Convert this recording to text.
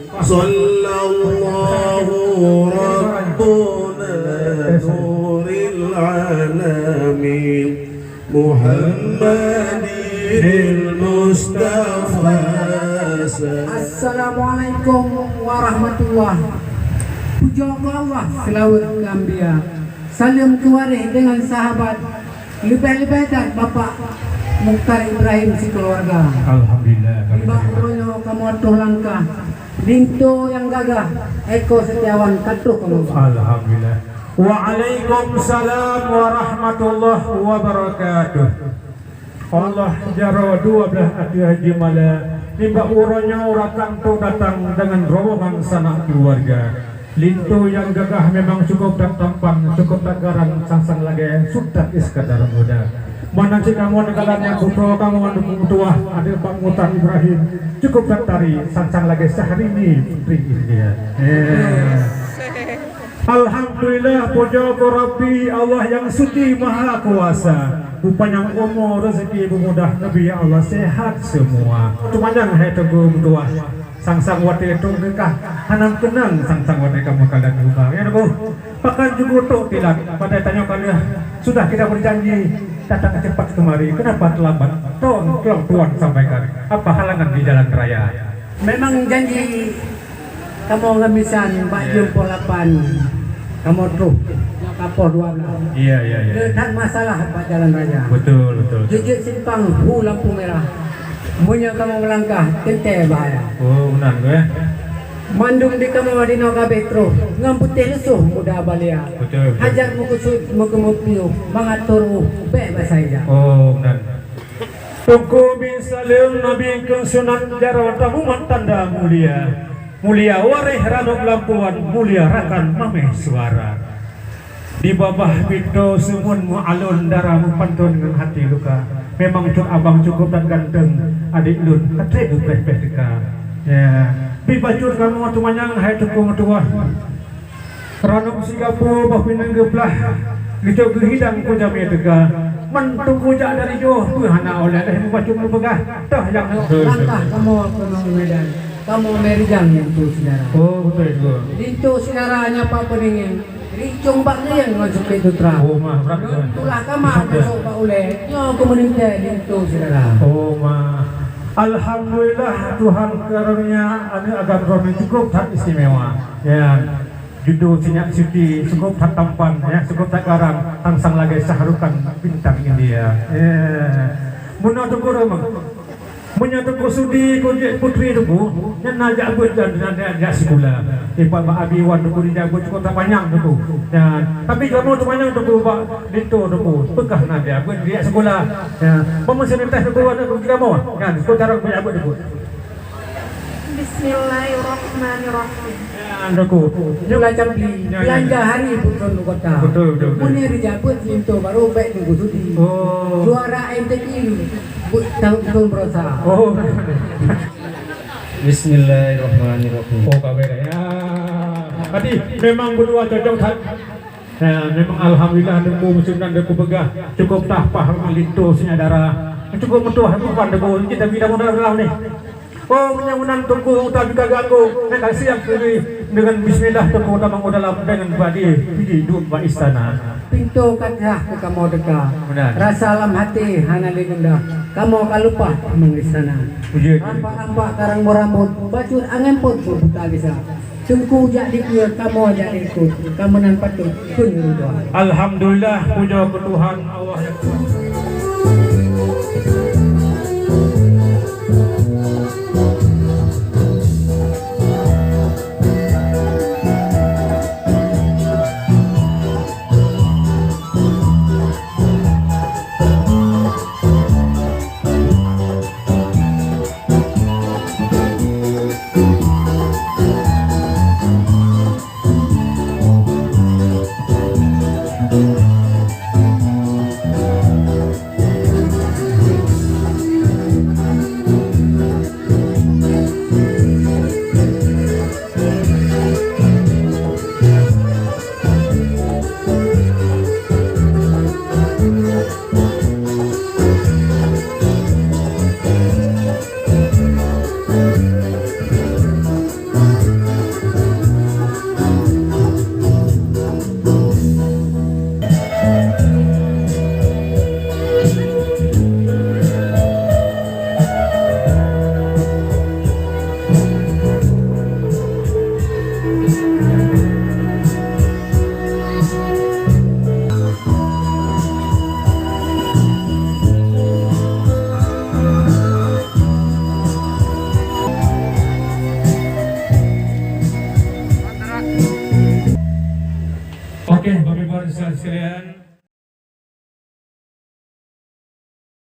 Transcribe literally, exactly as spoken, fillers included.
Sallallahu Rabbuna Nuril Alamin Muhammadinil Mustafa. Assalamualaikum warahmatullahi. Pujoe keu Allah, seulaweuet keu Anbiya. Saleuem keu waréh deungon sahabat, leubeh-leubeh that Bapak Mukhtar Ibrahim sikeuluwarga. Alhamdulillah. Nibak uroe nyoe kamoe troh langkah, linto nyang gagah, Eko Setiawan ka troh kamoe. Alhamdulillah. Waalaikumsalam warahmatullahi wabarakatuh. Allah jaroe dua blaih ateueh jeumala, nibak uroe nyoe rakan trok datang deungon rombongan sanak keuluwarga. Linto nyang gagah memang cukup that tampan, cukup that garang, sang-sang lagèe Sultan Iskandar Muda. Meunan cit kamoe neukalon nyang putroe kamoe Teungku Meutuah, aneuk Pak Mukhtar Ibrahim, cukup that tari, sang-sang lagèe Syahrini Putri India. Eh. Alhamdulillah, pujoe keu Rabbi Allah nyang suci maha kuasa. Beupanyang umu, reuzeki beumudah, neubi ya Allah sehat seumua. Teumanyong hai Teungku Meutuah, sang-sang watèe trok deukah, hana keunong sang-sang watèe kamoe kalon muka. Ya Teungku, pakon Teungku trok tilat, padahai tanyoe ka lheueh sudah kita berjanji datang cepat kemari. Kenapa terlambat? Tolong, tolong Tuan sampaikan, apa halangan di jalan raya? Memang janji kamoe ngon bisan bak jeuem poh lapan, kamoe troh nyoe ka poh dua blaih. Iya, iya, iya. Nyoe that masalah bak jalan raya. Betul, betul, betul. Jeuet simpang hu lampu merah. Meunyoe kamoe meulangkah, teuntèe bahaya. Oh, meunan, eh. Mandum di kamoe di noe ka abéh troh, ngon putéh leusoh muda balia. Betul, betul. Hajat meukeusut, meukeumeupiôh, mangat troh bèk basa ija. Oh, meunan. Teungku bin Salim, Nabi keu sunat jaroe tamumat tanda mulia. Mulia waréh ranub lampuan, mulia rakan mamèh suara. Di babah pintoe seumeun meualon, dara meupantôn ngon hati luka. Memang cut abang cukup that ganteng, adék lôn ka trép beupéh-péh teuka. Ya, bi bacut kamoe teumanyong hai Teungku Meutuah. Ranub sigapu boh pineung geuplah, geucok geuhidang keu jamé teuka. Man Teungku jak dari jiôh, peue hana oleh lheuh meubacut meupeugah. Toh nyang langkah kamoe keunoe Medan, kamoe meurijang linto syedara. Oh, beutôi, beutôi. Linto syedara nyapa peuringèng, rincong bak ngieng ngon sukét sutra. Oh, mah, brat, beutôi. Tulah kama masôk bak ulèe, nyoe keumeunintèe linto syedara. Oh, mah. Alhamdulillah, Tuhan karunia aneuk agam droeneuh cukup that istimewa. Ya. Judo sinyak suci, cukup that tampan, ya, cukup that garang, sang-sang lagèe Shah Rukh Khan bintang India. Ya. Meunoe Teungku Rama. Meunyoe Teungku sudi keu jeuet putri Teungku, nyan na jak beuet dan na jak, jak sikula. Ipat bak Abi wan Teungku dijak beuet cukup that panyang Teungku. Ya. Tapi kamoe teumanyong Teungku bak linto Teungku, peugah na jak beuet jak sikula. Ya. Peue meuseuneuh teh Teungku ada Teungku kamoe. Nyan, Teungku carông jak beuet Teungku. Bismillahirrahmanirrahim. Ya, Teungku. Itulah Capli, ya, ya, belanja ya. Hari buton kota. Betul, betul, betul. Muni rijak beuet linto baru bèk Teungku sudi. Oh. Juara M T Q, bu-, tahun, tahun berosa. Oh. Bismillahirrahmanirrahim. Oh, ka bèrèh. Ya. Tadi memang berdua cocok that. Ya, memang alhamdulillah Teungku meusunan Teungku peugah cukup tah pah linto sinyak dara. Cukup meutuah bukan Teungku, kita bila modal dalam ni. Oh, meunyoe meunan Teungku utak juga ganggu, nak siap diri dengan bismillah Teungku tamong u dalam dengan badi pigi duek bak istana. Pintoe ka teuhah keu kamoe teuka. Meunan. Rasa lam hati hana lé gundah. Kamoe ka leupah tamong istana. Puji. Rampak-rampak karang beurambot, bacut angén pun buta gisa. Teungku jak dikeue, kamoe jak diikot, ka meunan patôt kheun ridha. Alhamdulillah, pujoe keu Tuhan Allah.